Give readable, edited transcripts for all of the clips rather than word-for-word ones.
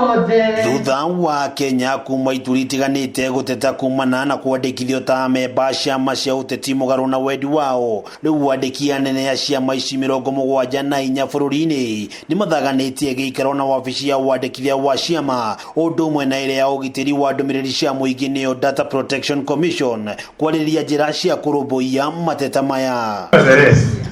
Othe. Thutha wa Kenya kuma ituri itiganĩte gũteta kumana na kwandĩkithio ta amemba a ciama cia ũteti mũgarũ na wendi wao, rĩu andĩki anene a ciama ici 74 bũrũri-inĩ nĩ mathaganĩtie gĩikaro na wabici ya wandĩkithia wa ciama, ũndũ ũmwe na ĩrĩa ya ũgitĩri wa ndũmĩrĩri cia mũingĩ, nĩyo Data Protection Commission, kwarĩrĩria njĩra cia kũrũmbũiya mateta maya.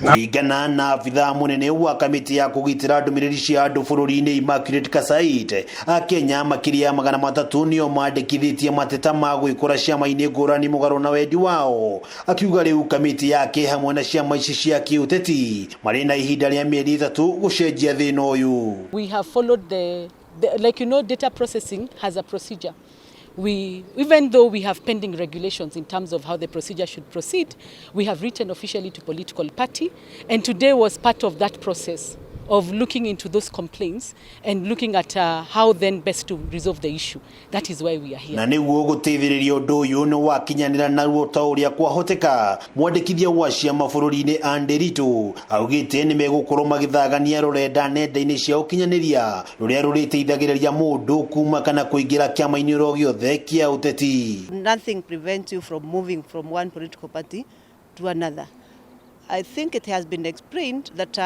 Kũringana na abithaa mũnene wa kamĩtĩ ya kũgitĩra ndũmĩrĩri cia andũ bũrũri-inĩ, Immaculate Kassait, Akenya makĩria ya 300 nĩo mandĩkithĩtie mateta ma gwĩkora ciama-inĩ ngũrani mũgarũ na wendi wao. Akiuga rĩu kamĩtĩ yake hamwe na ciama ici cia kĩũteti marĩ na ihinda rĩa mĩeri 3 gũcenjia thĩna ũyũ. We have followed the like data processing has a procedure. We, even though we have pending regulations in terms of how the procedure should proceed, we have written officially to political party, and today was part of that process of looking into those complaints and looking at how then best to resolve the issue. That is why we are here. Na nĩguo gũteithĩrĩria ũndũ ũyũ nĩ wakinyanĩra naruo ta ũrĩa kwahoteka, mwandĩkithia wa ciama bũrũri-inĩ Anne Nderitu augĩte nĩ megũkorwo magĩthagania rũrenda nenda-inĩ cia ũkinyanĩria rũrĩa rũrĩteithagĩrĩria mũndũ kuma kana kũingĩra kĩama-inĩ oro gĩothe kĩa ũteti. Nothing prevents you from moving from one political party to another. I think it has been explained that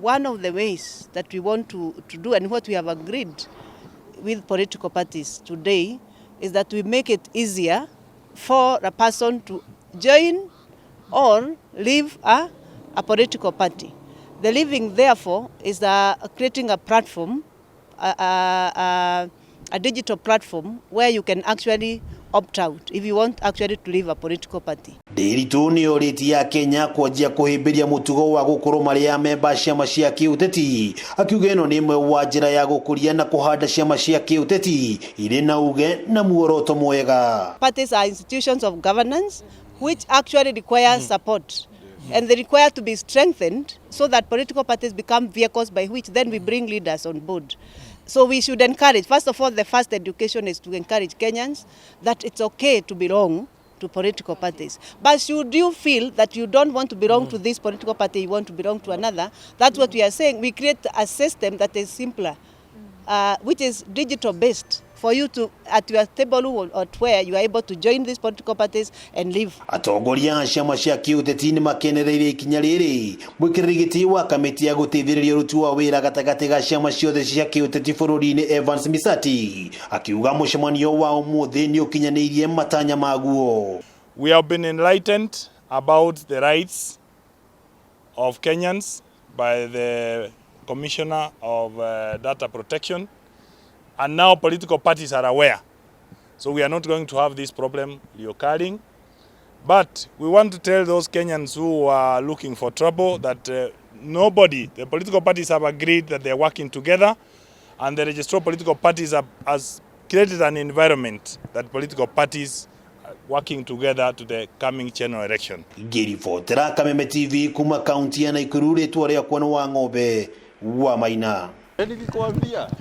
one of the ways that we want to do and what we have agreed with political parties today is that we make it easier for a person to join or leave a political party. The leaving, therefore, is creating a platform, a digital platform where you can actually opt out if you want actually to leave a political party. Nderitu nĩ orĩtie Akenya kwanjia kũhĩmbĩria mũtugo wa gũkorwo marĩ amemba a ciama cia kĩũteti, akiuga ĩno nĩ ĩmwe wa njĩra ya gũkũria na kũhanda ciama cia kĩũteti irĩ na uge na muoroto mwega. Parties are institutions of governance which actually require support. And they require to be strengthened so that political parties become vehicles by which then we bring leaders on board. So we should encourage, first of all, the first education is to encourage Kenyans that it's okay to belong to political parties. But should you feel that you don't want to belong to this political party, you want to belong to another, that's what we are saying. We create a system that is simpler, which is digital based, for you to, at your table or at where you are able to join these political parties and leave. Atongoria a ciama cia kĩũteti nĩ makenereire ikinya rĩrĩ. Mwĩkĩrĩri gĩtĩ wa kamĩtĩ ya gũteithĩrĩria ũruti wa wĩra gatagatĩ ga ciama ciothe cia kĩũteti bũrũri-inĩ, Evans Misati, akiuga mũcemanio wa ũmũthĩ nĩ ũkinyanĩirie matanya maguo. We have been enlightened about the rights of Kenyans by the Commissioner of Data Protection, and now political parties are aware. So we are not going to have this problem reoccurring. But we want to tell those Kenyans who are looking for trouble that nobody, the political parties have agreed that they are working together, and the registrar of political parties has created an environment that political parties are working together to the coming general election. Ngĩribotera Kameme TV kuma kaunti ya Naikuru, rĩtwa rĩakwa nĩ wa Ng'ombe wa Maina. Nilikwambia.